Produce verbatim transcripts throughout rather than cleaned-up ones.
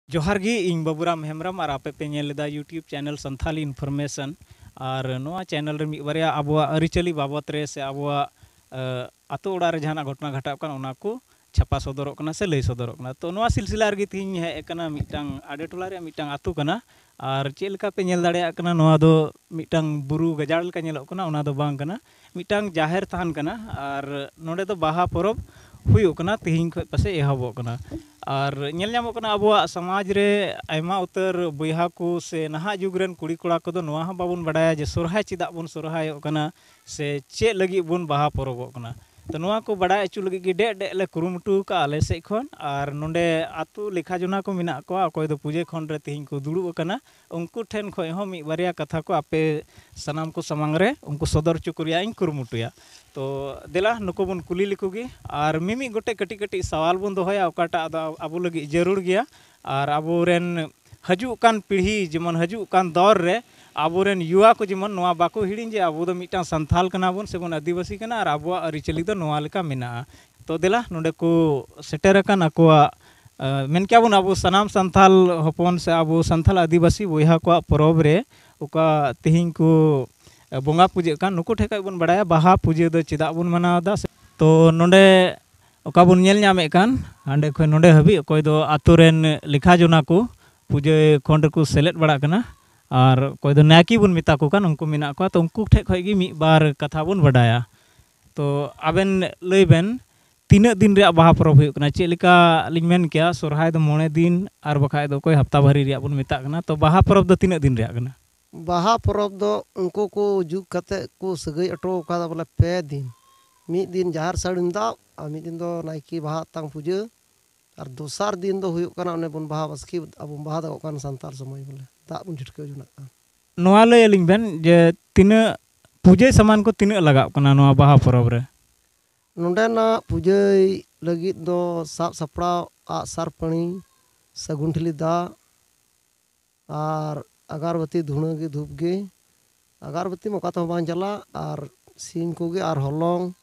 ᱡᱚᱦᱟᱨ ᱜᱮ, ᱤᱧ ᱵᱟᱵᱩᱨᱟᱢ ᱦᱮᱢᱵᱨᱚᱢ ᱟᱨ ᱟᱯᱮ ᱯᱮ ᱧᱮᱞ ᱮᱫᱟ YouTube channel Santhali Information᱾ ᱟᱨ ᱱᱚᱣᱟ channel ᱨᱮ ᱢᱤᱫ ᱵᱟᱨᱭᱟ ᱟᱵᱚᱣᱟᱜ ᱟᱹᱨᱤᱪᱟᱹᱞᱤ ᱵᱟᱵᱚᱛ ᱨᱮ ᱥᱮ ᱟᱵᱚᱣᱟᱜ, ᱟᱹ, ᱟᱛᱳ ᱚᱲᱟᱜ ᱨᱮ ᱡᱟᱦᱟᱱᱟᱜ ᱜᱷᱚᱴᱚᱱᱟ ᱜᱷᱟᱴᱟᱜ ᱠᱟᱱ, ᱚᱱᱟ ᱠᱚ ᱪᱷᱟᱯᱟ ᱥᱚᱫᱚᱨᱚᱜ ᱠᱟᱱᱟ ᱥᱮ ᱞᱟᱹᱭ ᱥᱚᱫᱚᱨᱚᱜ ᱠᱟᱱᱟ᱾ ᱛᱚ, ᱱᱚᱣᱟ ᱥᱤᱞᱥᱤᱞᱟ ᱨᱮᱜᱮ ᱛᱮᱦᱮᱧ ᱦᱮᱡ ᱟᱠᱟᱱᱟ ᱢᱤᱫᱴᱟᱝ ᱟᱰᱮ ᱴᱚᱞᱟ ᱨᱮᱭᱟᱜ ᱢᱤᱫᱴᱟᱝ ᱟᱛᱳ ᱠᱟᱱᱟ᱾ ᱟᱨ ᱪᱮᱫ ᱞᱮᱠᱟ ᱯᱮ ᱧᱮᱞ ᱫᱟᱲᱮᱭᱟᱜ ᱠᱟᱱᱟ, ᱱᱚᱣᱟ ᱫᱚ ᱢᱤᱫᱴᱟᱝ ᱵᱩᱨᱩ ᱜᱟᱡᱟᱲ ᱞᱮᱠᱟ ᱧᱮᱞᱚᱜ ᱠᱟᱱᱟ, ᱚᱱᱟ ᱫᱚ ᱵᱟᱝ ᱠᱟᱱᱟ, ᱢᱤᱫᱴᱟᱝ ᱡᱟᱦᱮᱨ ᱛᱷᱟᱱ ᱠᱟᱱᱟ᱾ ᱟᱨ ᱱᱚᱰᱮ ᱫᱚ ᱵᱟᱦᱟ ᱯᱚᱨᱚᱵᱽ ᱦᱩᱭᱩᱜ ᱠᱟᱱᱟ, ᱛᱮᱦᱮᱧ ᱠᱷᱚᱱ ᱯᱟᱥᱮᱡ ᱮᱦᱚᱵᱚᱜ ᱠᱟᱱᱟ᱾ ᱟᱨ ᱧᱮᱞ ᱧᱟᱢᱚᱜ ᱠᱟᱱᱟ, ᱟᱵᱚᱣᱟᱜ ᱥᱚᱢᱟᱡᱽ ᱨᱮ ᱟᱭᱢᱟ ᱩᱛᱟᱹᱨ ᱵᱚᱭᱦᱟ ᱠᱚ ᱥᱮ ᱱᱟᱦᱟᱜ ᱡᱩᱜᱽ ᱨᱮᱱ ᱠᱩᱲᱤ ᱠᱚᱲᱟ ᱠᱚᱫᱚ ᱱᱚᱣᱟ ᱦᱚᱸ ᱵᱟᱵᱚᱱ ᱵᱟᱰᱟᱭᱟ ᱡᱮ ᱥᱚᱨᱦᱟᱭ ᱪᱮᱫᱟᱜ ᱵᱚᱱ ᱥᱚᱨᱦᱟᱭᱚᱜ ᱠᱟᱱᱟ ᱥᱮ ᱪᱮᱫ ᱞᱟᱹᱜᱤᱫ ᱵᱚᱱ ᱵᱟᱦᱟ ᱯᱚᱨᱚᱵᱚᱜ ᱠᱟᱱᱟ᱾ ᱛᱚ, ᱱᱚᱣᱟ ᱠᱚ ᱵᱟᱰᱟᱭ ᱦᱚᱪᱚ ᱞᱟᱹᱜᱤᱫ ᱜᱮ ᱰᱮᱡ ᱰᱮᱡ ᱞᱮ ᱠᱩᱨᱩᱢᱩᱴᱩ ᱟᱠᱟᱫᱼᱟ ᱟᱞᱮ ᱥᱮᱫ ᱠᱷᱚᱱ᱾ ᱟᱨ ᱱᱚᱰᱮ ᱟᱹᱛᱩ ᱞᱮᱠᱷᱟ ᱡᱚᱱᱟ ᱠᱚ ᱢᱮᱱᱟᱜ ᱠᱚᱣᱟ, ᱚᱠᱚᱭ ᱫᱚ ᱯᱩᱡᱟᱹ ᱠᱷᱚᱸᱰ ᱨᱮ ᱛᱮᱦᱮᱧ ᱠᱚ ᱫᱩᱲᱩᱵ ᱟᱠᱟᱱᱟ, ᱩᱱᱠᱩ ᱴᱷᱮᱱ ᱠᱷᱚᱱ ᱦᱚᱸ ᱢᱤᱫ ᱵᱟᱨᱭᱟ ᱠᱟᱛᱷᱟ ᱠᱚ ᱟᱯᱮ ᱥᱟᱱᱟᱢ ᱠᱚ ᱥᱟᱢᱟᱝ ᱨᱮ ᱩᱱᱠᱩ ᱥᱚᱫᱚᱨ ᱦᱚᱪᱚ ᱠᱚ ᱨᱮᱭᱟᱜ ᱤᱧ ᱠᱩᱨᱩᱢᱩᱴᱩᱭᱟ᱾ ᱛᱚ, ᱫᱮᱞᱟ, ᱱᱩᱠᱩ ᱵᱚᱱ ᱠᱩᱞᱤ ᱞᱮᱠᱚ ᱜᱮ᱾ ᱟᱨ ᱢᱤᱢᱤᱫ ᱜᱚᱴᱮᱡ ᱠᱟᱹᱴᱤᱡ ᱠᱟᱹᱴᱤᱡ ᱥᱟᱣᱟᱞ ᱵᱚᱱ ᱫᱚᱦᱚᱭᱟ, ᱚᱠᱟᱴᱟᱜ ᱫᱚ ᱟᱵᱚ ᱞᱟᱹᱜᱤᱫ ᱡᱟᱹᱨᱩᱲ ᱜᱮᱭᱟ᱾ ᱟᱨ ᱟᱵᱚᱨᱮᱱ ᱦᱤᱡᱩᱜ ᱠᱟᱱ ᱯᱤᱲᱦᱤ, ᱡᱮᱢᱚᱱ ᱦᱤᱡᱩᱜ ᱠᱟᱱ ᱫᱚᱨ ᱨᱮ ᱟᱵᱚᱨᱮᱱ ᱭᱩᱣᱟ ᱠᱚ ᱡᱮᱢᱚᱱ ᱱᱚᱣᱟ ᱵᱟᱠᱚ ᱦᱤᱲᱤᱧ ᱡᱮ ᱟᱵᱚ ᱫᱚ ᱢᱤᱫᱴᱟᱝ ᱥᱟᱱᱛᱷᱟᱞ ᱠᱟᱱᱟ ᱵᱚᱱ ᱥᱮᱵᱚᱱ ᱟᱹᱫᱤᱵᱟᱹᱥᱤ ᱠᱟᱱᱟ ᱟᱨ ᱟᱵᱚᱣᱟᱜ ᱟᱹᱨᱤᱪᱟᱹᱞᱤ ᱫᱚ ᱱᱚᱣᱟ ᱞᱮᱠᱟ ᱢᱮᱱᱟᱜᱼᱟ᱾ ᱛᱚ, ᱫᱮᱞᱟ, ᱱᱚᱰᱮ ᱠᱚ ᱥᱮᱴᱮᱨ ᱟᱠᱟᱱ ᱟᱠᱚᱣᱟᱜ, ᱟᱸ, ᱢᱮᱱ ᱠᱮᱭᱟ ᱵᱚᱱ, ᱟᱵᱚ ᱥᱟᱱᱟᱢ ᱥᱟᱱᱛᱷᱟᱞ ᱦᱚᱯᱚᱱ ᱥᱮ ᱟᱵᱚ ᱥᱟᱱᱛᱷᱟᱞ ᱟᱹᱫᱤᱵᱟᱹᱥᱤ ᱵᱚᱭᱦᱟ ᱠᱚᱣᱟᱜ ᱯᱚᱨᱚᱵᱽ ᱨᱮ ᱚᱠᱟ ᱛᱮᱦᱮᱧ ᱠᱚ, ᱟᱸ, ᱵᱚᱸᱜᱟ ᱯᱩᱡᱟᱹᱜ ᱠᱟᱱ, ᱱᱩᱠᱩ ᱴᱷᱮᱱ ᱠᱷᱚᱱ ᱵᱚᱱ ᱵᱟᱲᱟᱭᱟ ᱵᱟᱦᱟ ᱯᱩᱡᱟᱹ ᱫᱚ ᱪᱮᱫᱟᱜ ᱵᱚᱱ ᱢᱟᱱᱟᱣ ᱮᱫᱟ᱾ ᱛᱚ, ᱱᱚᱰᱮ ᱚᱠᱟ ᱵᱚᱱ ᱧᱮᱞ ᱧᱟᱢᱮᱫ ᱠᱟᱱ, ᱦᱟᱸᱰᱮ ᱠᱷᱚᱱ ᱱᱚᱰᱮ ᱦᱟᱹᱵᱤᱡ ᱚᱠᱚᱭ ᱫᱚ ᱟᱛᱳ ᱨᱮᱱ ᱞᱮᱠᱷᱟ ᱡᱚᱱᱟ ᱠᱚ ᱯᱩᱡᱟᱹ ᱠᱷᱚᱸᱰ ᱨᱮᱠᱚ ᱥᱮᱞᱮᱫ ᱵᱟᱲᱟᱜ ᱠᱟᱱᱟ, ᱟᱨ ᱚᱠᱚᱭ ᱫᱚ ᱱᱟᱭᱠᱮ ᱵᱚᱱ ᱢᱮᱛᱟ ᱠᱚ ᱠᱟᱱ, ᱩᱱᱠᱩ ᱢᱮᱱᱟᱜ ᱠᱚᱣᱟ᱾ ᱛᱚ, ᱩᱱᱠᱩ ᱴᱷᱮᱱ ᱠᱷᱚᱱ ᱜᱮ ᱢᱤᱫ ᱵᱟᱨ ᱠᱟᱛᱷᱟ ᱵᱚᱱ ᱵᱟᱰᱟᱭᱟ᱾ ᱛᱚ, ᱟᱵᱮᱱ ᱞᱟᱹᱭ ᱵᱮᱱ, ᱛᱤᱱᱟᱹᱜ ᱫᱤᱱ ᱨᱮᱭᱟᱜ ᱵᱟᱦᱟ ᱯᱚᱨᱚᱵᱽ ᱦᱩᱭᱩᱜ ᱠᱟᱱᱟ? ᱪᱮᱫ ᱞᱮᱠᱟ ᱞᱤᱧ ᱢᱮᱱ ᱠᱮᱭᱟ, ᱥᱚᱨᱦᱟᱭ ᱫᱚ ᱢᱚᱬᱮ ᱫᱤᱱ, ᱟᱨ ᱵᱟᱠᱷᱟᱡ ᱫᱚ ᱚᱠᱚᱭ ᱦᱟᱯᱛᱟ ᱵᱷᱟᱹᱨᱤ ᱨᱮᱭᱟᱜ ᱵᱚᱱ ᱢᱮᱛᱟᱜ ᱠᱟᱱᱟ᱾ ᱛᱚ, ᱵᱟᱦᱟ ᱯᱚᱨᱚᱵᱽ ᱫᱚ ᱛᱤᱱᱟᱹᱜ ᱫᱤᱱ ᱨᱮᱭᱟᱜ ᱠᱟᱱᱟ? ᱵᱟᱦᱟ ᱯᱚᱨᱚᱵᱽ ᱫᱚ ᱩᱱᱠᱩ ᱠᱚ ᱡᱩᱜᱽ ᱠᱟᱛᱮ ᱠᱚ ᱥᱟᱹᱜᱟᱹᱭ ᱦᱚᱴᱚ ᱟᱠᱟᱫᱟ, ᱵᱚᱞᱮ, ᱯᱮ ᱫᱤᱱ, ᱢᱤᱫ ᱫᱤᱱ ᱡᱟᱦᱮᱨ ᱥᱟᱹᱲᱤᱢ ᱫᱟᱵ, ᱟᱨ ᱢᱤᱫ ᱫᱤᱱ ᱫᱚ ᱱᱟᱭᱠᱮ ᱵᱟᱦᱟ ᱟᱛᱟᱝ ᱯᱩᱡᱟᱹ, ᱟᱨ ᱫᱚᱥᱟᱨ ᱫᱤᱱ ᱫᱚ ᱦᱩᱭᱩᱜ ᱠᱟᱱᱟ ᱚᱱᱮ ᱵᱚᱱ ᱵᱟᱦᱟ ᱵᱟᱥᱠᱮ, ᱟᱵᱚ ᱵᱟᱦᱟ ᱫᱟᱜᱚᱜ ᱠᱟᱱ ᱥᱟᱱᱛᱟᱲ ᱥᱚᱢᱟᱡᱽ, ᱵᱚᱞᱮ, ᱫᱟᱜ ᱵᱚᱱ ᱪᱷᱤᱴᱠᱟᱹᱣ ᱡᱚᱱᱟᱜ ᱠᱟᱱ᱾ ᱱᱚᱣᱟ ᱞᱟᱹᱭ ᱟᱹᱞᱤᱧ ᱵᱮᱱ ᱡᱮ ᱛᱤᱱᱟᱹᱜ ᱯᱩᱡᱟᱹ ᱥᱟᱢᱟᱱ ᱠᱚ ᱛᱤᱱᱟᱹᱜ ᱞᱟᱜᱟᱜ ᱠᱟᱱᱟ ᱱᱚᱣᱟ ᱵᱟᱦᱟ ᱯᱚᱨᱚᱵᱽ ᱨᱮ? ᱱᱚᱰᱮᱱᱟᱜ ᱯᱩᱡᱟᱹᱭ ᱞᱟᱹᱜᱤᱫ ᱫᱚ ᱥᱟᱵ ᱥᱟᱯᱲᱟᱣ ᱟᱜᱼᱥᱟᱨ ᱯᱟᱹᱲᱤ, ᱥᱟᱹᱜᱩᱱ ᱴᱷᱤᱞᱤ ᱫᱟᱜ, ᱟᱨ ᱟᱜᱟᱨᱵᱟᱹᱛᱤ ᱫᱷᱩᱬᱟᱹ ᱜᱮ, ᱫᱷᱩᱯ ᱜᱮ᱾ ᱟᱜᱟᱨᱵᱟᱹᱛᱤ ᱢᱟ ᱚᱠᱟ ᱛᱮᱦᱚᱸ ᱵᱟᱝ ᱪᱟᱞᱟᱜ, ᱟᱨ ᱥᱤᱢ ᱠᱚᱜᱮ, ᱟᱨ ᱦᱚᱞᱚᱝ,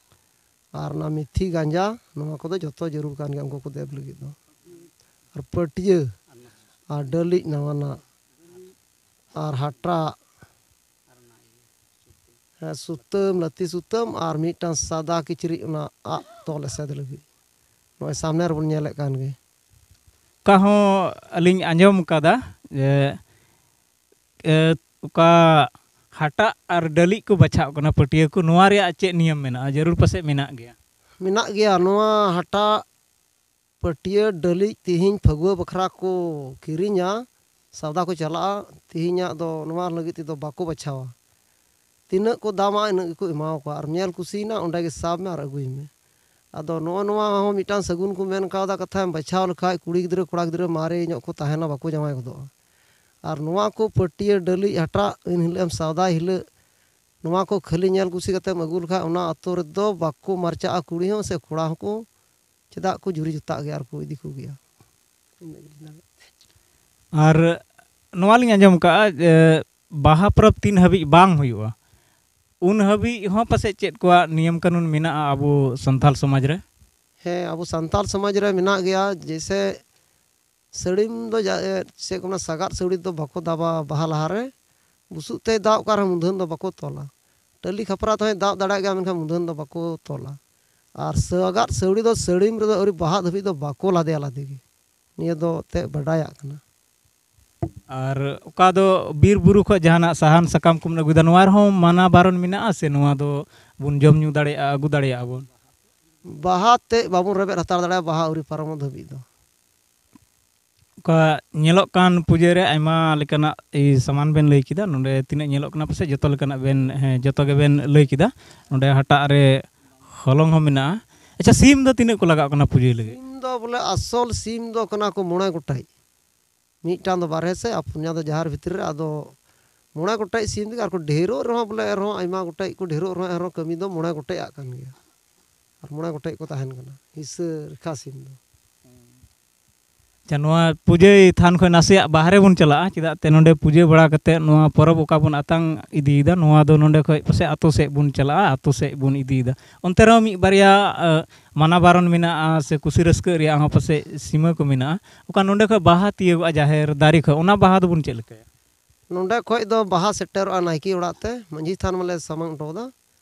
ᱟᱨ ᱚᱱᱟ ᱢᱤᱛᱷᱤ ᱜᱟᱸᱡᱟ, ᱱᱚᱣᱟ ᱠᱚᱫᱚ ᱡᱚᱛᱚ ᱡᱟᱹᱨᱩᱲ ᱠᱟᱱ ᱜᱮᱭᱟ ᱩᱱᱠᱩ ᱠᱚ ᱫᱮᱵ ᱞᱟᱹᱜᱤᱫ ᱫᱚ᱾ ᱟᱨ ᱯᱟᱹᱴᱭᱟᱹ, ᱟᱨ ᱰᱟᱹᱞᱤᱡ ᱱᱟᱣᱟᱱᱟᱜ, ᱟᱨ ᱦᱟᱴᱟᱜ, ᱦᱮᱸ, ᱥᱩᱛᱟᱹᱢ, ᱞᱟᱹᱛᱤ ᱥᱩᱛᱟᱹᱢ, ᱟᱨ ᱢᱤᱫᱴᱟᱝ ᱥᱟᱫᱟ ᱠᱤᱪᱨᱤᱡ, ᱚᱱᱟ ᱟᱜ ᱛᱚᱞ ᱮᱥᱮᱫ ᱞᱟᱹᱜᱤᱫ᱾ ᱱᱚᱜᱼᱚᱭ ᱥᱟᱢᱱᱮ ᱨᱮᱵᱚᱱ ᱧᱮᱞᱮᱫ ᱠᱟᱱ ᱜᱮ᱾ ᱚᱠᱟ ᱦᱚᱸ ᱟᱹᱞᱤᱧ ᱟᱸᱡᱚᱢ ᱠᱟᱫᱟ ᱡᱮ, ᱮ, ᱚᱠᱟ ᱦᱟᱴᱟᱜ ᱟᱨ ᱰᱟᱹᱞᱤᱡ ᱠᱚ ᱵᱟᱪᱷᱟᱣ ᱠᱟᱱᱟ ᱯᱟᱹᱴᱤᱭᱟᱹ ᱠᱚ, ᱱᱚᱣᱟ ᱨᱮᱭᱟᱜ ᱪᱮᱫ ᱱᱤᱭᱚᱢ ᱢᱮᱱᱟᱜᱼᱟ? ᱡᱟᱹᱨᱩᱲ ᱯᱟᱥᱮᱡ ᱢᱮᱱᱟᱜ ᱜᱮᱭᱟ᱾ ᱢᱮᱱᱟᱜ ᱜᱮᱭᱟ᱾ ᱱᱚᱣᱟ ᱦᱟᱴᱟᱜ, ᱯᱟᱹᱴᱤᱭᱟᱹ, ᱰᱟᱹᱞᱤᱡ ᱛᱤᱦᱤᱧ ᱯᱷᱟᱹᱜᱩᱣᱟᱹ ᱵᱟᱠᱷᱨᱟ ᱠᱚ ᱠᱤᱨᱤᱧᱟ, ᱥᱟᱣᱫᱟ ᱠᱚ ᱪᱟᱞᱟᱜᱼᱟ, ᱛᱤᱦᱤᱧᱟᱜ ᱫᱚ ᱱᱚᱣᱟ ᱞᱟᱹᱜᱤᱫ ᱛᱮᱫᱚ ᱵᱟᱠᱚ ᱵᱟᱪᱷᱟᱣᱟ᱾ ᱛᱤᱱᱟᱹᱜ ᱠᱚ ᱫᱟᱢᱟ, ᱤᱱᱟᱹᱜ ᱜᱮᱠᱚ ᱮᱢᱟᱣ ᱠᱚᱣᱟ᱾ ᱟᱨ ᱧᱮᱞ ᱠᱩᱥᱤᱭᱮᱱᱟ, ᱚᱸᱰᱮ ᱜᱮ ᱥᱟᱵ ᱢᱮ ᱟᱨ ᱟᱹᱜᱩᱭ ᱢᱮ᱾ ᱟᱫᱚ ᱱᱚᱜᱼᱚ ᱱᱚᱣᱟ ᱦᱚᱸ ᱢᱤᱫᱴᱟᱝ ᱥᱟᱹᱜᱩᱱ ᱠᱚ ᱢᱮᱱ ᱠᱟᱣᱫᱟ ᱠᱟᱛᱷᱟᱢ ᱵᱟᱪᱷᱟᱣ ᱞᱮᱠᱷᱟᱡ, ᱠᱩᱲᱤ ᱜᱤᱫᱽᱨᱟᱹ ᱠᱚᱲᱟ ᱜᱤᱫᱽᱨᱟᱹ ᱢᱟᱨᱮ ᱧᱚᱜ ᱠᱚ ᱛᱟᱦᱮᱱᱟ, ᱵᱟᱠᱚ ᱡᱟᱶᱟᱭ ᱜᱚᱫᱚᱜᱼᱟ᱾ ᱟᱨ ᱱᱚᱣᱟ ᱠᱚ ᱯᱟᱹᱴᱤᱭᱟᱹ, ᱰᱟᱹᱞᱤᱡ, ᱦᱟᱴᱟᱜ ᱮᱱ ᱦᱤᱞᱳᱜ ᱮᱢ ᱥᱟᱣᱫᱟᱭ ᱦᱤᱞᱳᱜ, ᱱᱚᱣᱟ ᱠᱚ ᱠᱷᱟᱹᱞᱤ ᱧᱮᱞ ᱠᱩᱥᱤ ᱠᱟᱛᱮᱢ ᱟᱹᱜᱩ ᱞᱮᱠᱷᱟᱡ, ᱚᱱᱟ ᱟᱛᱳ ᱨᱮᱫᱚ ᱵᱟᱠᱚ ᱢᱟᱨᱪᱟᱜᱼᱟ, ᱠᱩᱲᱤ ᱦᱚᱸ ᱥᱮ ᱠᱚᱲᱟ ᱦᱚᱸᱠᱚ ᱪᱮᱫᱟᱜ ᱠᱚ ᱡᱩᱨᱤ ᱡᱚᱛᱟᱜ ᱜᱮᱭᱟ ᱟᱨ ᱠᱚ ᱤᱫᱤ ᱠᱚᱜᱮᱭᱟ᱾ ᱟᱨ ᱱᱚᱣᱟ ᱞᱤᱧ ᱟᱸᱡᱚᱢ ᱠᱟᱜᱼᱟ ᱡᱮ ᱵᱟᱦᱟ ᱯᱚᱨᱚᱵᱽ ᱛᱤᱱ ᱦᱟᱹᱵᱤᱡ ᱵᱟᱝ ᱦᱩᱭᱩᱜᱼᱟ, ᱩᱱ ᱦᱟᱹᱵᱤᱡ ᱦᱚᱸ ᱯᱟᱥᱮᱡ ᱪᱮᱫ ᱠᱚᱣᱟᱜ ᱱᱤᱭᱚᱢ ᱠᱟᱹᱱᱩᱱ ᱢᱮᱱᱟᱜᱼᱟ ᱟᱵᱚ ᱥᱟᱱᱛᱟᱞ ᱥᱚᱢᱟᱡᱽ ᱨᱮ? ᱦᱮᱸ, ᱟᱵᱚ ᱥᱟᱱᱛᱟᱞ ᱥᱚᱢᱟᱡᱽ ᱨᱮ ᱢᱮᱱᱟᱜ ᱜᱮᱭᱟ᱾ ᱡᱮᱭᱥᱮ, ᱥᱟᱹᱲᱤᱢ ᱫᱚ ᱡᱟ-, ᱮ, ᱪᱮᱫ ᱠᱚ ᱢᱮᱱᱟ, ᱥᱟᱜᱟᱫ ᱥᱟᱹᱣᱲᱤ ᱫᱚ ᱵᱟᱠᱚ ᱫᱟᱵᱟ ᱵᱟᱦᱟ ᱞᱟᱦᱟᱨᱮ᱾ ᱵᱩᱥᱩᱵ ᱛᱮᱭ ᱫᱟᱵ ᱠᱟᱜ ᱨᱮᱦᱚᱸ ᱢᱩᱫᱷᱟᱹᱱ ᱫᱚ ᱵᱟᱠᱚ ᱛᱚᱞᱟ᱾ ᱴᱟᱹᱞᱤ ᱠᱷᱟᱯᱨᱟ ᱛᱮᱦᱚᱸᱭ ᱫᱟᱵ ᱫᱟᱲᱮᱭᱟᱜ ᱜᱮᱭᱟ, ᱢᱮᱱᱠᱷᱟᱱ ᱢᱩᱫᱷᱟᱹᱱ ᱫᱚ ᱵᱟᱠᱚ ᱛᱚᱞᱟ᱾ ᱟᱨ ᱥᱟᱜᱟᱫ ᱥᱟᱹᱣᱲᱤ ᱫᱚ ᱥᱟᱹᱲᱤᱢ ᱨᱮᱫᱚ ᱟᱹᱣᱨᱤ ᱵᱟᱦᱟᱜ ᱫᱷᱟᱹᱵᱤᱡ ᱫᱚ ᱵᱟᱠᱚ ᱞᱟᱫᱮᱭᱟ ᱞᱟᱫᱮ ᱜᱮ᱾ ᱱᱤᱭᱟᱹ ᱫᱚ ᱮᱱᱛᱮᱫ ᱵᱟᱰᱟᱭᱟᱜ ᱠᱟᱱᱟ᱾ ᱟᱨ ᱚᱠᱟ ᱫᱚ ᱵᱤᱨ ᱵᱩᱨᱩ ᱠᱷᱚᱱ ᱡᱟᱦᱟᱱᱟᱜ ᱥᱟᱦᱟᱱ ᱥᱟᱠᱟᱢ ᱠᱚᱵᱚᱱ ᱟᱹᱜᱩᱭᱮᱫᱟ, ᱱᱚᱣᱟ ᱨᱮᱦᱚᱸ ᱢᱟᱱᱟ ᱵᱟᱨᱚᱱ ᱢᱮᱱᱟᱜᱼᱟ ᱥᱮ ᱱᱚᱣᱟ ᱫᱚ ᱵᱚᱱ ᱡᱚᱢ ᱧᱩ ᱫᱟᱲᱮᱭᱟᱜᱼᱟ, ᱟᱹᱜᱩ ᱫᱟᱲᱮᱭᱟᱜᱼᱟ ᱵᱚᱱ? ᱵᱟᱦᱟ ᱛᱮᱫ ᱵᱟᱵᱚᱱ ᱨᱮᱵᱮᱫ ᱦᱟᱛᱟᱲ ᱫᱟᱲᱮᱭᱟᱜᱼᱟ, ᱵᱟᱦᱟ ᱟᱹᱣᱨᱤ ᱯᱟᱨᱚᱢᱚᱜ ᱫᱷᱟᱹᱵᱤᱡ ᱫᱚ᱾ ᱚᱠᱟ ᱧᱮᱞᱚᱜ ᱠᱟᱱ ᱯᱩᱡᱟᱹ ᱨᱮ ᱟᱭᱢᱟ ᱞᱮᱠᱟᱱᱟᱜ ᱥᱟᱢᱟᱱ ᱵᱮᱱ ᱞᱟᱹᱭ ᱠᱮᱫᱟ, ᱱᱚᱰᱮ ᱛᱤᱱᱟᱹᱜ ᱧᱮᱞᱚᱜ ᱠᱟᱱᱟ ᱯᱟᱥᱮᱡ ᱡᱚᱛᱚ ᱞᱮᱠᱟᱱᱟᱜ ᱵᱮᱱ, ᱦᱮᱸ, ᱡᱚᱛᱚ ᱜᱮᱵᱮᱱ ᱞᱟᱹᱭ ᱠᱮᱫᱟ᱾ ᱱᱚᱰᱮ ᱦᱟᱴᱟᱜ ᱨᱮ ᱦᱚᱞᱚᱝ ᱦᱚᱸ ᱢᱮᱱᱟᱜᱼᱟ᱾ ᱟᱪᱪᱷᱟ, ᱥᱤᱢ ᱫᱚ ᱛᱤᱱᱟᱹᱜ ᱠᱚ ᱞᱟᱜᱟᱜ ᱠᱟᱱᱟ ᱯᱩᱡᱟᱹ ᱞᱟᱹᱜᱤᱫ? ᱥᱤᱢ ᱫᱚ ᱵᱚᱞᱮ ᱟᱥᱚᱞ ᱥᱤᱢ ᱫᱚ ᱠᱟᱱᱟ ᱠᱚ ᱢᱚᱬᱮ ᱜᱚᱴᱮᱡ᱾ ᱢᱤᱫᱴᱟᱝ ᱫᱚ ᱵᱟᱨᱦᱮ ᱥᱮᱫ ᱟᱨ ᱯᱩᱱᱭᱟ ᱫᱚ ᱡᱟᱦᱮᱨ ᱵᱷᱤᱛᱨᱤ ᱨᱮ᱾ ᱟᱫᱚ ᱢᱚᱬᱮ ᱜᱚᱴᱮᱡ ᱥᱤᱢ ᱛᱮᱜᱮ, ᱟᱨ ᱠᱚ ᱰᱷᱮᱨᱚᱜ ᱨᱮᱦᱚᱸ, ᱵᱚᱞᱮ ᱮᱱᱨᱮᱦᱚᱸ ᱟᱭᱢᱟ ᱜᱚᱴᱮᱡ ᱠᱚ ᱰᱷᱮᱨᱚᱜ ᱨᱮᱦᱚᱸ, ᱮᱱᱨᱮᱦᱚᱸ ᱠᱟᱹᱢᱤ ᱫᱚ ᱢᱚᱬᱮ ᱜᱚᱴᱮᱡ ᱟᱜ ᱠᱟᱱ ᱜᱮᱭᱟ᱾ ᱟᱨ ᱢᱚᱬᱮ ᱜᱚᱴᱮᱡ ᱠᱚ ᱛᱟᱦᱮᱱ ᱠᱟᱱᱟ ᱦᱤᱥᱟᱹ ᱨᱮᱠᱷᱟ ᱥᱤᱢ ᱫᱚ᱾ ᱟᱪᱪᱷᱟ, ᱱᱚᱣᱟ ᱯᱩᱡᱟᱹᱭ ᱛᱷᱟᱱ ᱠᱷᱚᱱ ᱱᱟᱥᱮᱭᱟᱜ ᱵᱟᱦᱨᱮ ᱵᱚᱱ ᱪᱟᱞᱟᱜᱼᱟ, ᱪᱮᱫᱟᱜ ᱛᱮ ᱱᱚᱰᱮ ᱯᱩᱡᱟᱹ ᱵᱟᱲᱟ ᱠᱟᱛᱮ ᱱᱚᱣᱟ ᱯᱚᱨᱚᱵᱽ ᱚᱠᱟ ᱵᱚᱱ ᱟᱛᱟᱝ ᱤᱫᱤᱭᱮᱫᱟ, ᱱᱚᱣᱟ ᱫᱚ ᱱᱚᱰᱮ ᱠᱷᱚᱱ ᱯᱟᱥᱮᱡ ᱟᱛᱳ ᱥᱮᱫ ᱵᱚᱱ ᱪᱟᱞᱟᱜᱼᱟ, ᱟᱛᱳ ᱥᱮᱫ ᱵᱚᱱ ᱤᱫᱤᱭᱮᱫᱟ᱾ ᱚᱱᱛᱮ ᱨᱮᱦᱚᱸ ᱢᱤᱫ ᱵᱟᱨᱭᱟ, ᱮ, ᱢᱟᱱᱟ ᱵᱟᱨᱚᱱ ᱢᱮᱱᱟᱜᱼᱟ ᱥᱮ ᱠᱩᱥᱤ ᱨᱟᱹᱥᱠᱟᱹ ᱨᱮᱭᱟᱜ ᱦᱚᱸ ᱯᱟᱥᱮᱡ ᱥᱤᱢᱟᱹ ᱠᱚ ᱢᱮᱱᱟᱜᱼᱟ᱾ ᱚᱠᱟ ᱱᱚᱰᱮ ᱠᱷᱚᱱ ᱵᱟᱦᱟ ᱛᱤᱭᱳᱜᱚᱜᱼᱟ ᱡᱟᱦᱮᱨ ᱫᱟᱨᱮ ᱠᱷᱚᱱ, ᱚᱱᱟ ᱵᱟᱦᱟ ᱫᱚᱵᱚᱱ ᱪᱮᱫ ᱞᱮᱠᱟᱭᱟ? ᱱᱚᱰᱮ ᱠᱷᱚᱱ ᱫᱚ ᱵᱟᱦᱟ ᱥᱮᱴᱮᱨᱚᱜᱼᱟ ᱱᱟᱭᱠᱮ ᱚᱲᱟᱜ ᱛᱮ, ᱢᱟᱺᱡᱷᱤ ᱛᱷᱟᱱ ᱢᱟᱞᱮ ᱥᱟᱢᱟᱝ ᱦᱚᱴᱚ ᱠᱟᱫᱟ᱾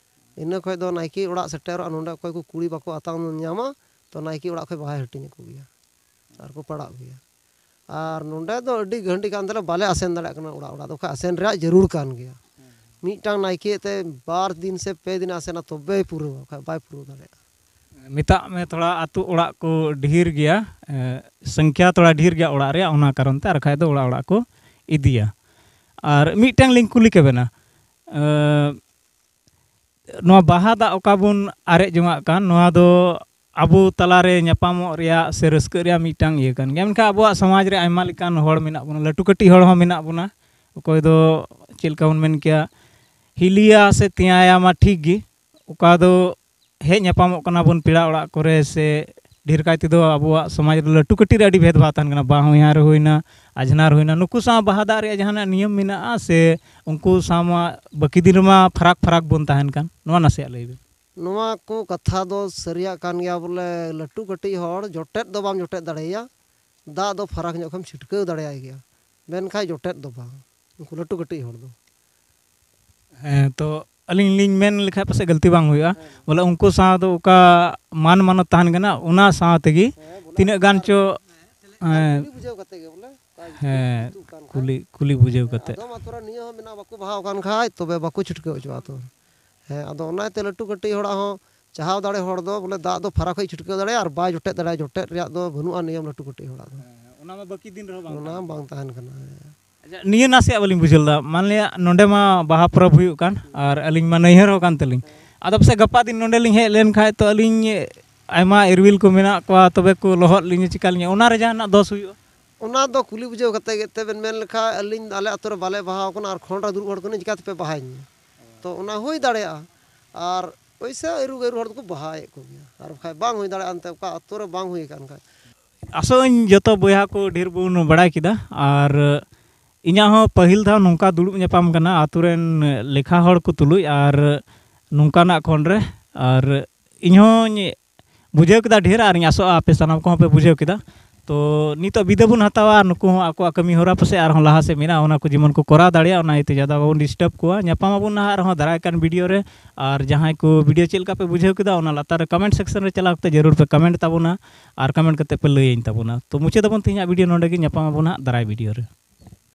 ᱤᱱᱟᱹ ᱠᱷᱚᱱ ᱫᱚ ᱱᱟᱭᱠᱮ ᱚᱲᱟᱜ ᱥᱮᱴᱮᱨᱚᱜᱼᱟ, ᱱᱚᱰᱮ ᱚᱠᱚᱭ ᱠᱚ ᱠᱩᱲᱤ ᱵᱟᱠᱚ ᱟᱛᱟᱝ ᱧᱟᱢᱟ, ᱛᱚ ᱱᱟᱭᱠᱮ ᱚᱲᱟᱜ ᱠᱷᱚᱱ ᱵᱟᱦᱟᱭ ᱦᱟᱹᱴᱤᱧ ᱟᱠᱚ ᱜᱮᱭᱟ ᱟᱨ ᱠᱚ ᱯᱟᱲᱟᱜ ᱜᱮᱭᱟ᱾ ᱟᱨ ᱱᱚᱰᱮ ᱫᱚ ᱟᱹᱰᱤ ᱜᱟᱹᱱᱰᱤ ᱠᱟᱱ ᱛᱟᱞᱮ, ᱵᱟᱞᱮ ᱟᱥᱮᱱ ᱫᱟᱲᱮᱭᱟᱜ ᱠᱟᱱᱟ ᱚᱲᱟᱜ ᱚᱲᱟᱜ ᱫᱚ, ᱵᱟᱠᱷᱟᱡ ᱟᱥᱮᱱ ᱨᱮᱭᱟᱜ ᱡᱟᱹᱨᱩᱲ ᱠᱟᱱ ᱜᱮᱭᱟ᱾ ᱢᱤᱫᱴᱟᱝ ᱱᱟᱭᱠᱮ ᱛᱮ ᱵᱟᱨ ᱫᱤᱱ ᱥᱮ ᱯᱮ ᱫᱤᱱ ᱟᱥᱮᱱᱟ, ᱛᱚᱵᱮᱭ ᱯᱩᱨᱟᱹᱣᱟ, ᱵᱟᱠᱷᱟᱡ ᱵᱟᱭ ᱯᱩᱨᱟᱹᱣ ᱫᱟᱲᱮᱭᱟᱜᱼᱟ᱾ ᱢᱮᱛᱟᱜ ᱢᱮ, ᱛᱷᱚᱲᱟ ᱟᱹᱛᱩ ᱚᱲᱟᱜ ᱠᱚ ᱰᱷᱮᱨ ᱜᱮᱭᱟ, ᱮ, ᱥᱚᱝᱠᱷᱟ ᱛᱷᱚᱲᱟ ᱰᱷᱮᱨ ᱜᱮᱭᱟ ᱚᱲᱟᱜ ᱨᱮᱭᱟᱜ, ᱚᱱᱟ ᱠᱟᱨᱚᱱ ᱛᱮ, ᱟᱨ ᱵᱟᱠᱷᱟᱡ ᱫᱚ ᱚᱲᱟᱜ ᱚᱲᱟᱜ ᱠᱚ ᱤᱫᱤᱭᱟ᱾ ᱟᱨ ᱢᱤᱫᱴᱟᱝ ᱞᱤᱧ ᱠᱩᱞᱤ ᱠᱮᱵᱮᱱᱟ, ᱮ, ᱱᱚᱣᱟ ᱵᱟᱦᱟ ᱫᱟᱜ ᱚᱠᱟ ᱵᱚᱱ ᱟᱨᱮᱡ ᱡᱚᱝᱟᱜ ᱠᱟᱱ, ᱱᱚᱣᱟ ᱫᱚ ᱟᱵᱚ ᱛᱟᱞᱟᱨᱮ ᱧᱟᱯᱟᱢᱚᱜ ᱨᱮᱭᱟᱜ ᱥᱮ ᱨᱟᱹᱥᱠᱟᱹᱜ ᱨᱮᱭᱟᱜ ᱢᱤᱫᱴᱟᱝ ᱤᱭᱟᱹ ᱠᱟᱱ ᱜᱮᱭᱟ᱾ ᱢᱮᱱᱠᱷᱟᱱ ᱟᱵᱚᱣᱟᱜ ᱥᱚᱢᱟᱡᱽ ᱨᱮ ᱟᱭᱢᱟ ᱞᱮᱠᱟᱱ ᱦᱚᱲ ᱢᱮᱱᱟᱜ ᱵᱚᱱᱟ, ᱞᱟᱹᱴᱩ ᱠᱟᱹᱴᱤᱡ ᱦᱚᱲ ᱦᱚᱸ ᱢᱮᱱᱟᱜ ᱵᱚᱱᱟ᱾ ᱚᱠᱚᱭ ᱫᱚ ᱪᱮᱫ ᱞᱮᱠᱟ ᱵᱚᱱ ᱢᱮᱱ ᱠᱮᱭᱟ, ᱦᱤᱞᱤᱭᱟ ᱥᱮ ᱛᱮᱭᱟᱭᱟ ᱢᱟ ᱴᱷᱤᱠ ᱜᱮ, ᱚᱠᱟ ᱫᱚ ᱦᱮᱡ ᱧᱟᱯᱟᱢᱚᱜ ᱠᱟᱱᱟ ᱵᱚᱱ ᱯᱮᱲᱟ ᱚᱲᱟᱜ ᱠᱚᱨᱮ, ᱥᱮ ᱰᱷᱮᱨ ᱠᱟᱭ ᱛᱮᱫᱚ ᱟᱵᱚᱣᱟᱜ ᱥᱚᱢᱟᱡᱽ ᱨᱮ ᱞᱟᱹᱴᱩ ᱠᱟᱹᱴᱤᱡ ᱨᱮ ᱟᱹᱰᱤ ᱵᱷᱮᱫᱽ ᱵᱷᱟᱣ ᱛᱟᱦᱮᱱ ᱠᱟᱱᱟ, ᱵᱟᱦᱚᱧᱦᱟᱨ ᱦᱩᱭᱱᱟ, ᱟᱡᱷᱱᱟᱨ ᱦᱩᱭᱱᱟ, ᱱᱩᱠᱩ ᱥᱟᱶ ᱵᱟᱦᱟ ᱫᱟᱜ ᱨᱮᱭᱟᱜ ᱡᱟᱦᱟᱱᱟᱜ ᱱᱤᱭᱚᱢ ᱢᱮᱱᱟᱜᱼᱟ ᱥᱮ ᱩᱱᱠᱩ ᱥᱟᱶ ᱢᱟ ᱵᱟᱹᱠᱤ ᱫᱤᱱ ᱨᱮᱢᱟ ᱯᱷᱟᱨᱟᱠ ᱯᱷᱟᱨᱟᱠ ᱵᱚᱱ ᱛᱟᱦᱮᱱ ᱠᱟᱱ? ᱱᱚᱣᱟ ᱱᱟᱥᱮᱭᱟᱜ ᱞᱟᱹᱭ ᱵᱮᱱ᱾ ᱱᱚᱣᱟ ᱠᱚ ᱠᱟᱛᱷᱟ ᱫᱚ ᱥᱟᱹᱨᱤᱭᱟᱜ ᱠᱟᱱ ᱜᱮᱭᱟ, ᱵᱚᱞᱮ ᱞᱟᱹᱴᱩ ᱠᱟᱹᱴᱤᱡ ᱦᱚᱲ ᱡᱚᱴᱮᱫ ᱫᱚ ᱵᱟᱢ ᱡᱚᱴᱮᱫ ᱫᱟᱲᱮᱭᱟᱭᱟ, ᱫᱟᱜ ᱫᱚ ᱯᱷᱟᱨᱟᱠ ᱧᱚᱜ ᱠᱷᱚᱱ ᱪᱷᱤᱴᱠᱟᱹᱣ ᱫᱟᱲᱮᱭᱟᱭ ᱜᱮᱭᱟ, ᱢᱮᱱᱠᱷᱟᱱ ᱡᱚᱴᱮᱫ ᱫᱚ ᱵᱟᱝ, ᱩᱱᱠᱩ ᱞᱟᱹᱴᱩ ᱠᱟᱹᱴᱤᱡ ᱦᱚᱲ ᱫᱚ᱾ ᱦᱮᱸ, ᱛᱚ ᱟᱹᱞᱤᱧ ᱞᱤᱧ ᱢᱮᱱ ᱞᱮᱠᱷᱟᱡ ᱯᱟᱥᱮᱡ ᱜᱟᱹᱞᱛᱤ ᱵᱟᱝ ᱦᱩᱭᱩᱜᱼᱟ, ᱵᱚᱞᱮ ᱩᱱᱠᱩ ᱥᱟᱶ ᱫᱚ ᱚᱠᱟ ᱢᱟᱱ ᱢᱟᱱᱚᱛ ᱛᱟᱦᱮᱱ ᱠᱟᱱᱟ, ᱚᱱᱟ ᱥᱟᱶ ᱛᱮᱜᱮ ᱦᱮᱸ, ᱵᱚᱞᱮ ᱛᱤᱱᱟᱹᱜ ᱜᱟᱱ ᱟᱨ ᱪᱚ, ᱦᱮᱸ, ᱦᱮᱸ, ᱠᱩᱞᱤ ᱵᱩᱡᱷᱟᱹᱣ ᱠᱟᱛᱮ ᱜᱮ ᱵᱚᱞᱮ, ᱚᱠᱟ ᱦᱮᱸ, ᱡᱩᱛᱩᱜ ᱠᱟᱱ ᱠᱷᱟᱡ᱾ ᱠᱩᱞᱤ, ᱠᱩᱞᱤ ᱵᱩᱡᱷᱟᱹᱣ ᱠᱟᱛᱮ᱾ ᱟᱫᱚᱢ ᱟᱛᱳ ᱨᱮ ᱱᱤᱭᱟᱹ ᱦᱚᱸ ᱢᱮᱱᱟᱜᱼᱟ, ᱵᱟᱠᱚ ᱵᱟᱦᱟ ᱟᱠᱟᱱ ᱠᱷᱟᱡ ᱛᱚᱵᱮ ᱵᱟᱠᱚ ᱪᱷᱤᱴᱠᱟᱹᱣ ᱦᱚᱪᱚᱣᱟᱜᱼᱟ ᱛᱚ᱾ ᱦᱮᱸ, ᱟᱫᱚ ᱚᱱᱟᱛᱮ ᱞᱟᱹᱴᱩ ᱠᱟᱹᱴᱤᱡ ᱦᱚᱲᱟᱜ ᱦᱚᱸ ᱪᱟᱦᱟᱣ ᱫᱟᱲᱮ ᱦᱚᱲ ᱫᱚ ᱵᱚᱞᱮ ᱫᱟᱜ ᱫᱚ ᱯᱷᱟᱨᱟᱠ ᱠᱷᱚᱡ ᱪᱷᱤᱴᱠᱟᱹᱣ ᱫᱟᱲᱮᱭᱟᱜᱼᱟ ᱟᱨ ᱵᱟᱭ ᱡᱚᱴᱮᱫ ᱫᱟᱲᱮᱭᱟᱜᱼᱟ, ᱡᱚᱴᱮᱫ ᱨᱮᱭᱟᱜ ᱫᱚ ᱵᱟᱹᱱᱩᱜᱼᱟ ᱱᱤᱭᱚᱢ ᱞᱟᱹᱴᱩ ᱠᱟᱹᱴᱤᱡ ᱦᱚᱲᱟᱜ ᱫᱚ᱾ ᱦᱮᱸ, ᱚᱱᱟ ᱢᱟ ᱵᱟᱹᱠᱤ ᱫᱤᱱ ᱨᱮᱦᱚᱸ ᱵᱟᱝ ᱚᱱᱟ ᱛᱟᱦᱮᱱ ᱵᱟᱝ ᱛᱟᱦᱮᱱ ᱠᱟᱱᱟ᱾ ᱦᱮᱸ᱾ ᱟᱪᱪᱷᱟ, ᱱᱤᱭᱟᱹ ᱱᱟᱥᱮᱭᱟᱜ ᱵᱟᱹᱞᱤᱧ ᱵᱩᱡᱷᱟᱹᱣ ᱞᱮᱫᱟ᱾ ᱢᱟᱱᱞᱤᱭᱟ ᱱᱚᱰᱮ ᱢᱟ ᱵᱟᱦᱟ ᱯᱚᱨᱚᱵᱽ ᱦᱩᱭᱩᱜ ᱠᱟᱱ ᱟᱨ ᱟᱹᱞᱤᱧ ᱢᱟ ᱱᱟᱹᱭᱦᱟᱹᱨ ᱦᱚᱸ ᱠᱟᱱ ᱛᱟᱹᱞᱤᱧ᱾ ᱟᱫᱚ ᱯᱟᱥᱮᱡ ᱜᱟᱯᱟ ᱫᱤᱱ ᱱᱚᱰᱮ ᱞᱤᱧ ᱦᱮᱡ ᱞᱮᱱ ᱠᱷᱟᱡ ᱛᱚ ᱟᱹᱞᱤᱧ ᱟᱭᱢᱟ ᱤᱨᱣᱤᱞ ᱠᱚ ᱢᱮᱱᱟᱜ ᱠᱚᱣᱟ, ᱛᱚᱵᱮ ᱠᱚ ᱞᱚᱦᱚᱫ ᱞᱤᱧᱟ, ᱪᱤᱠᱟ ᱞᱤᱧᱟ? ᱚᱱᱟ ᱨᱮ ᱡᱟᱦᱟᱱᱟᱜ ᱫᱚᱥ ᱦᱩᱭᱩᱜᱼᱟ? ᱚᱱᱟ ᱫᱚ ᱠᱩᱞᱤ ᱵᱩᱡᱷᱟᱹᱣ ᱠᱟᱛᱮ ᱜᱮ ᱛᱮᱵᱮᱱ ᱢᱮᱱ ᱞᱮᱠᱷᱟᱡ, ᱟᱹᱞᱤᱧ ᱟᱞᱮ ᱟᱛᱳ ᱨᱮ ᱵᱟᱞᱮ ᱵᱟᱦᱟ ᱟᱠᱟᱱᱟ ᱟᱨ ᱠᱷᱚᱸᱰ ᱨᱮ ᱫᱩᱲᱩᱵ ᱦᱚᱲ ᱠᱟᱹᱱᱟᱹᱧ, ᱪᱤᱠᱟ ᱛᱮᱯᱮ ᱵᱟᱦᱟᱧᱟ? ᱛᱚ ᱚᱱᱟ ᱦᱩᱭ ᱫᱟᱲᱮᱭᱟᱜᱼᱟ᱾ ᱟᱨ ᱯᱚᱭᱥᱟ ᱟᱹᱨᱩ ᱜᱟᱹᱨᱩ ᱦᱚᱲ ᱫᱚᱠᱚ ᱵᱟᱦᱟᱭᱮᱫ ᱠᱚᱜᱮᱭᱟ, ᱟᱨ ᱵᱟᱠᱷᱟᱡ ᱵᱟᱝ ᱦᱩᱭ ᱫᱟᱲᱮᱭᱟᱜᱼᱟ᱾ ᱮᱱᱛᱮ ᱚᱠᱟ ᱟᱛᱳ ᱨᱮ ᱵᱟᱝ ᱦᱩᱭ ᱟᱠᱟᱱ ᱠᱷᱟᱡ᱾ ᱟᱥᱚᱜ ᱟᱹᱧ ᱡᱚᱛᱚ ᱵᱚᱭᱦᱟ ᱠᱚ ᱰᱷᱮᱨ ᱵᱚᱱ ᱵᱟᱲᱟᱭ ᱠᱮᱫᱟ᱾ ᱟᱨ ᱤᱧᱟᱹᱜ ᱦᱚᱸ ᱯᱟᱹᱦᱤᱞ ᱫᱷᱟᱣ ᱱᱚᱝᱠᱟ ᱫᱩᱲᱩᱵ ᱧᱟᱯᱟᱢ ᱠᱟᱱᱟ ᱟᱛᱳ ᱨᱮᱱ ᱞᱮᱠᱷᱟ ᱦᱚᱲ ᱠᱚ ᱛᱩᱞᱩᱡ ᱟᱨ ᱱᱚᱝᱠᱟᱱᱟᱜ ᱠᱷᱚᱱ ᱨᱮ᱾ ᱟᱨ ᱤᱧ ᱦᱚᱸᱧ ᱵᱩᱡᱷᱟᱹᱣ ᱠᱮᱫᱟ ᱰᱷᱮᱨ, ᱟᱨ ᱤᱧ ᱟᱥᱚᱜᱼᱟ ᱟᱯᱮ ᱥᱟᱱᱟᱢ ᱠᱚᱦᱚᱸ ᱯᱮ ᱵᱩᱡᱷᱟᱹᱣ ᱠᱮᱫᱟ᱾ ᱛᱚ ᱱᱤᱛᱚᱜ ᱵᱤᱫᱟᱹ ᱵᱚᱱ ᱦᱟᱛᱟᱣᱟ, ᱱᱩᱠᱩ ᱦᱚᱸ ᱟᱠᱚᱣᱟᱜ ᱠᱟᱹᱢᱤ ᱦᱚᱨᱟ ᱯᱟᱥᱮᱡ ᱟᱨᱦᱚᱸ ᱞᱟᱦᱟ ᱥᱮᱫ ᱢᱮᱱᱟᱜᱼᱟ, ᱚᱱᱟ ᱠᱚ ᱡᱮᱢᱚᱱ ᱠᱚ ᱠᱚᱨᱟᱣ ᱫᱟᱲᱮᱭᱟᱜ, ᱚᱱᱟ ᱤᱭᱟᱹᱛᱮ ᱡᱟᱫᱟ ᱵᱟᱵᱚᱱ ᱰᱤᱥᱴᱟᱵᱽ ᱠᱚᱣᱟ᱾ ᱧᱟᱯᱟᱢ ᱟᱵᱚᱱ ᱱᱟᱦᱟᱜ ᱟᱨᱦᱚᱸ ᱫᱟᱨᱟᱭ ᱠᱟᱱ ᱵᱷᱤᱰᱤᱭᱳ ᱨᱮ᱾ ᱟᱨ ᱡᱟᱦᱟᱸᱭ ᱠᱚ ᱵᱷᱤᱰᱤᱭᱳ ᱪᱮᱫ ᱞᱮᱠᱟ ᱯᱮ ᱵᱩᱡᱷᱟᱹᱣ ᱠᱮᱫᱟ, ᱚᱱᱟ ᱞᱟᱛᱟᱨ ᱨᱮ ᱠᱚᱢᱮᱱᱴ ᱥᱮᱠᱥᱚᱱ ᱨᱮ ᱪᱟᱞᱟᱣ ᱠᱟᱛᱮ ᱡᱟᱹᱨᱩᱲ ᱯᱮ ᱠᱚᱢᱮᱱᱴ ᱛᱟᱵᱚᱱᱟ ᱟᱨ ᱠᱚᱢᱮᱱᱴ ᱠᱟᱛᱮ ᱯᱮ ᱞᱟᱹᱭᱟᱹᱧ ᱛᱟᱵᱚᱱᱟ᱾ ᱛᱚ ᱢᱩᱪᱟᱹᱫ ᱟᱵᱚᱱ ᱛᱮᱦᱮᱧᱟᱜ ᱵᱷᱤᱰᱤᱭᱳ ᱱᱚᱸᱰᱮ ᱜᱮ, ᱧᱟᱯᱟᱢ ᱟᱵᱚᱱ ᱦᱟᱸᱜ ᱫᱟᱨᱟᱭ ᱵᱷᱤᱰᱤᱭᱳ ᱨᱮ᱾